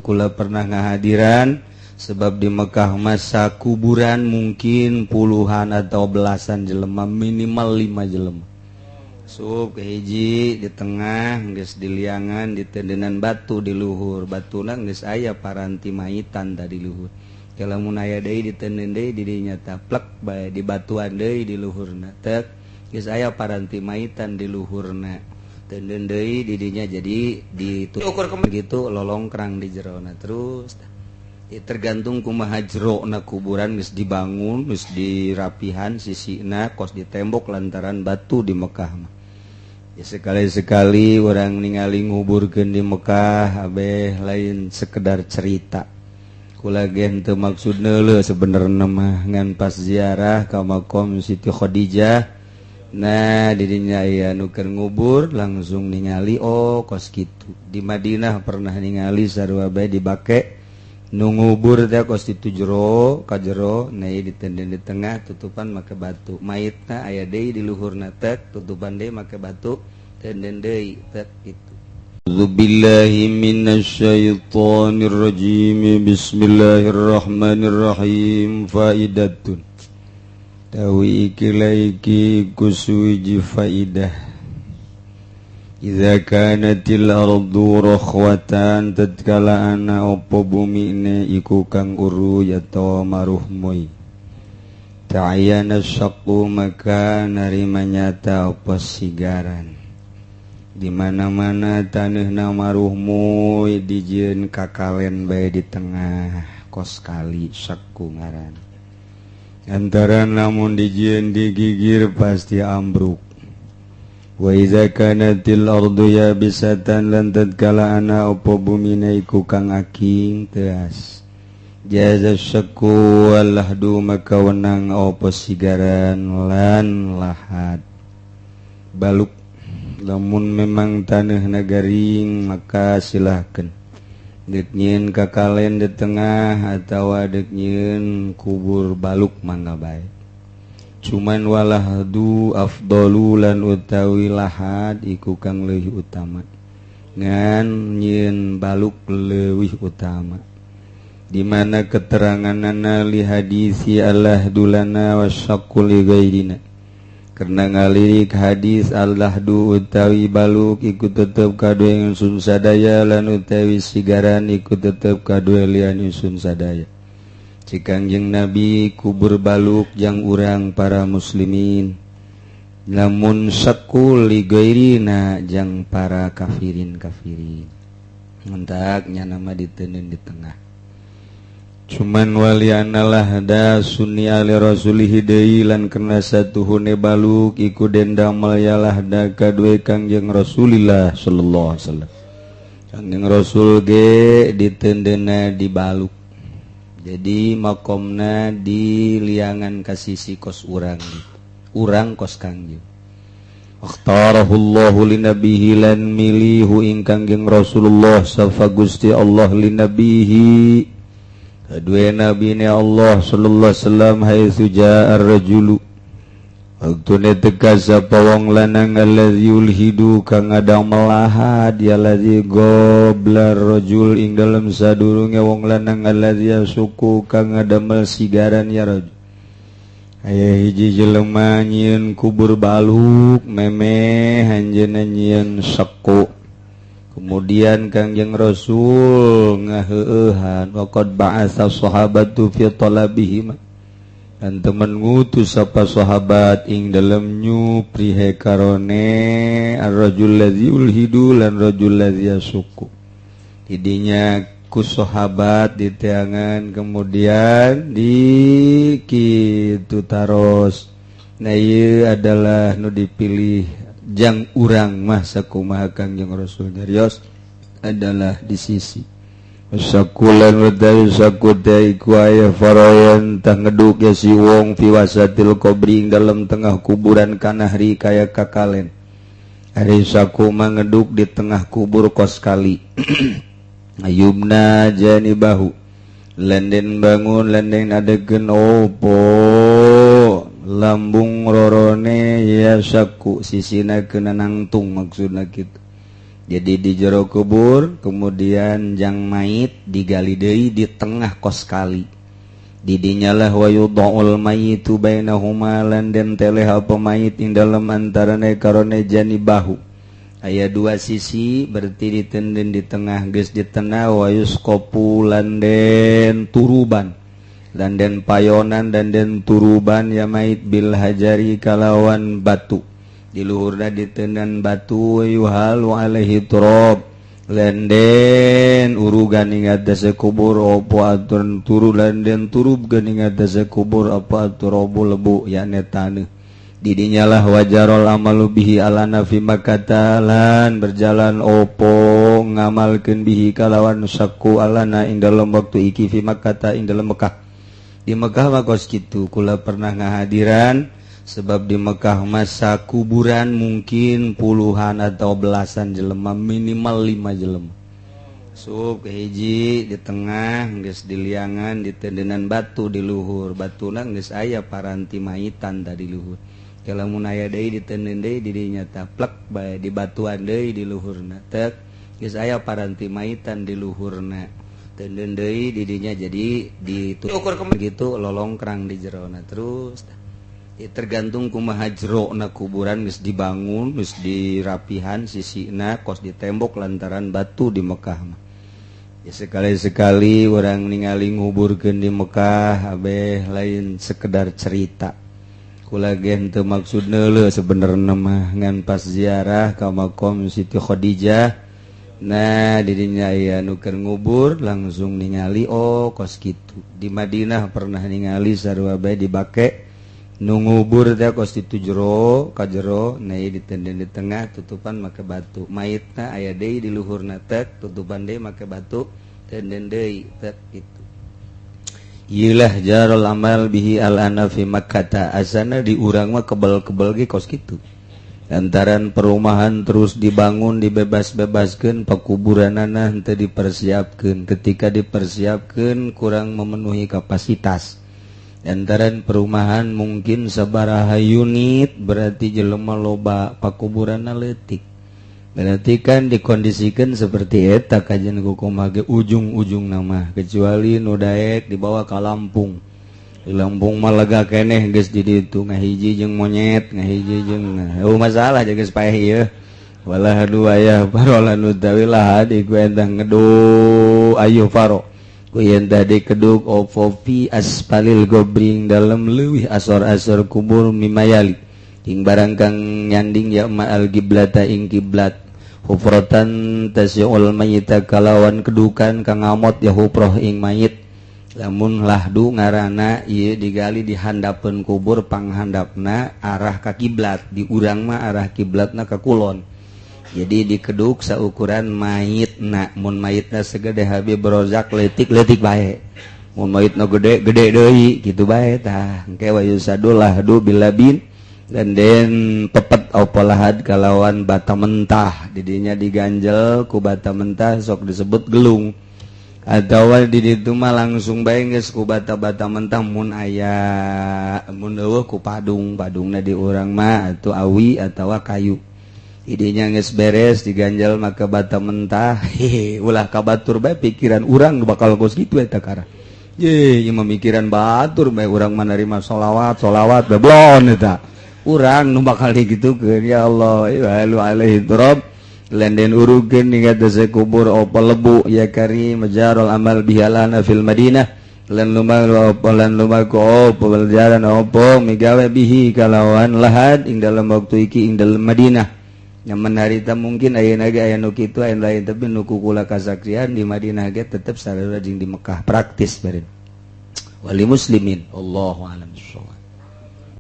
Kula pernah ngahadiran, sebab di Mekah masa kuburan mungkin puluhan atau belasan jelema, minimal lima jelema. Sup hiji di tengah geus diliangan, ditendenan batu di luhur, batuna geus aya paranti maitan tadi luhur. Lamun aya deui, ditenden deui di dinya, taplek bae di batuan deui di luhurna, tek geus aya paranti maitan di luhurna, tenden deui di dinya. Jadi diukur gitu, lolongkrang di jerona terus ya, tergantung kumaha jerona kuburan. Geus dibangun, geus dirapihan sisina kos di tembok, lantaran batu di Mekah mah ya. Sekali-sekali orang ningali nguburkeun di Mekah, abeh lain sekedar cerita. Kula ge henteu maksud neuleuh sebenarnya mah, ngan pas ziarah ka makom Siti Khadijah, nah, didinya aya nu keur ngubur, langsung ningali, oh, kos kitu. Di Madinah pernah ningali sarua bae, dibake nu ngubur teh kos itu, jero ka jero. Nah, ditenden di tengah, tutupan make batu, mayitna aya deui di luhurna, tek tutupan deui make batu, tenden deui, tek itu. أعوذ بالله من الشيطان الرجيم. بسم الله الرحمن الرحيم. فائدة tawi iki iki kusuji faidah. إذا كانت الأرض رخوة, tatkala ana opo bumi ne iku kang uru atau maruhmoy, تعين الشق, maka narima nyata opo sigaran. Di mana-mana taneuhna maruhmoy, dijieun kakalen bae di tengah kos kali, syakku ngaran. Antara namun dijieun digigir pasti ambruk. وإذا كانت الأرض يابسة, lan tatkala ana opo bumina iku kang aking teas, جاز الشق واللحد, maka wenang opo sigaran lan lahad baluk. Lamun memang tanah garing, maka silahkan dek nyieun kakalen di tengah atau dek nyieun kubur baluk, mangga bae. Cuman واللحد أفضل, lan utawi lahad iku kang leuwih utama, ngan nyieun baluk leuwih utama. Di mana keteranganana? لحديث اللحد لنا والشق لغيرنا, karena ngalirik hadis اللحد utawi baluk iku tetep kadue ingsun sadaya, lan utawi sigaran iku tetep kadue lian ingsun sadaya. Cik Kangjeng Nabi, kubur baluk jang urang para muslimin, lamun syakku لغيرنا jang para kafirin kafirin. Mentaknya nama ditenun di tengah. Cuman ولأن اللحد صنع لرسوله deui, lan kena satuhune baluk iku den damel ya lahda kadue Kangjeng Rasulillah sallallahu alaihi wasallam. Kangjeng Rasul ge ditendena di baluk, jadi makomna di liangan kasisi kos urang urang kos Kangjeng. اختاره الله لنبيه, lan milihu ing Kangjeng Rasulullah sapa Gusti Allah لنبيه kadue nabi ni Allah sallallahu alaihi wasallam. حيث جاء الرجل, waktune teka sapa wong lanang, الذي يلحد, kang ngadamel lahad ya الذي قبل الرجل, ing dalem sadurunge wong lanang, الذي يشق, kang ngadamel sigaran ya rajul. Aya hiji jelema nyieun kubur baluk, memeh anjeunna nyieun syakku. Kemudian Kangjeng Rasul ngaheueuhan. وقد بعث الصحابة في طلبهما, dan temen ngutus sapa sahabat ing dalem nyuprihe karone الرجل الذي يلحد lan رجل الذي يشق. Didinya ku sahabat diteangan, kemudian di kitu taros. Nah, ieu adalah nu dipilih jang urang mah sakumaha Kangjeng Rasul nyarios adalah di sisi. Sakulan utawi sakuta iku aya farayan tah ngeduk ya si wong في وسط القبر ing dalam tengah kuburan كالنهر kaya kakalen. Ari saku mah ngeduk di tengah kubur kos kali. يبنى جانبه, lenden bangun lendeng adegeun opo lambung rorone ya syakku, sisina kena nangtung, maksudna kitu. Jadi di jero kubur, kemudian jang mayit digali deui di tengah kos kali. Didinyalah wa yudha'ul mayyitu bainahuma, lan den teleh apa mayit ing dalem antarane karone janibahu. Aya dua sisi, berarti ditenden di tengah, geus di tengah. Wa yusqafu, lan den turuban, dan den payonan, dan den turuban ya mayit bil hajari, kalawan batu. Di luhurna ditendan batu. Yuhalu alaihi turab, lenden urugan ing atase kubur opo atur turu, lenden turub ing atase kubur apa turabu, lebu, yakni taneuh. Didinyalah wajarol amalu bihi alana fi Makkah, lan berjalan opo ngamalkeun bihi kalawan saku alana ing dalem waktu iki fi Makkah, ing dalem Mekah. Di Mekah mah kos kitu. Kula pernah ngahadiran, sebab di Mekah masa kuburan mungkin puluhan atau belasan jelema, minimal lima jelema. Sub hiji di tengah, geus diliangan, ditendenan batu di luhur. Batuna geus aya paranti maitan tadi luhur. Lamun aya deui, ditenden deui di dinya, taplek bae di batuan deui di luhurna. Tek geus aya paranti maitan di luhurna, tenden deui di dinya. Jadi diukur gitu, lolongkrang di jerona terus ya, tergantung kumaha jerona kuburan. Geus dibangun, geus dirapihan sisina kos di tembok, lantaran batu di Mekah mah ya. Sekali-sekali orang ningali nguburkeun di Mekah, abeh lain sekedar cerita. Kula ge henteu maksud neuleuh sebenarnya mah, ngan pas ziarah ka makom Siti Khadijah, nah, didinya aya nu keur ngubur, langsung ningali, oh, kos kitu. Di Madinah pernah ningali, sarua bae dibake nu ngubur teh kos ditu, jero ka jero. Nah, ditenden di tengah, tutupan make batu. Mayitna aya deui di luhurna, tek tutupan deui make batu, tenden deui, tek itu. Iyalah jarol amal bihi al ana fi Makkah. Asana di urang mah kebel-kebel ge kos kitu, lantaran perumahan terus dibangun, dibebas-bebaskeun, pekuburanana henteu dipersiapkeun. Ketika dipersiapkeun, kurang memenuhi kapasitas, lantaran perumahan mungkin sabaraha unit, berarti jelema loba, pakuburanna leutik. Berarti kan dikondisikan seperti eta kajian kumaha ge ujung-ujung nama, kecuali nu daek dibawa ka Lampung. Di Lampung mah lega keneh, geus di ditu ngahiji jeung monyet, ngahiji jeung, oh, masalah jeung geus paeh ieu. Walah dua ya parolan utawi lahad iku entah ngedu ayo faro ku yen tadi keduk opo fi asfalil qobri, dalam leuwih asor-asor kubur, mimayali ing barang kang nyanding ya ma al kiblata ing kiblat, hufratan tasyul mayyita, kalawan kedukan kang ngamot ya hufroh ing mayit. Lamun lahdu ngaranna ieu digali di handapeun kubur, panghandapna arah ka kiblat. Di urang mah arah kiblatna ka kulon, jadi dikeduk saukuran mayitna. Mun mayitna segede Habib Rozak, leutik-leutik bae. Mun mayitna gede, gede deui, kitu bae tah. Engke wa yusadul lahdu bilabin, dan den pepet opo lahad kalawan bata mentah. Didinya diganjel ku bata mentah, sok disebut gelung, atau di ditu mah langsung bae geus ku bata-bata mentah mun aya. Mun eueuh, ku padung. Padungna di urang mah atau awi atawa kayu. Idenya geus beres diganjel maka bata mentah. Hehe, ulah ka batur bae pikiran urang bakal kos kitu eta kara. Ye, ieu memikiran batur bae, urang menerima sholawat, sholawat beblon eta. Urang nu bakal digitukeun, ya Allah. Lu alaihi turab, lenden urugeun ing atase kubur apa lebu ya karim. Majarul amal bihalana fil Madinah, lan lumaku apa, lan lumaku apa berjalan apa migawe bihi kalawan lahad ing dalam waktu iki ing dalam Madinah. Yang harita mungkin ayeuna ge aya nu kitu, aya lain, tapi nu kukula kasaksian di Madinah ge tetep sarua jeung di Mekah, praktis beureun. Wali muslimin, Allahu a'lam bissawab.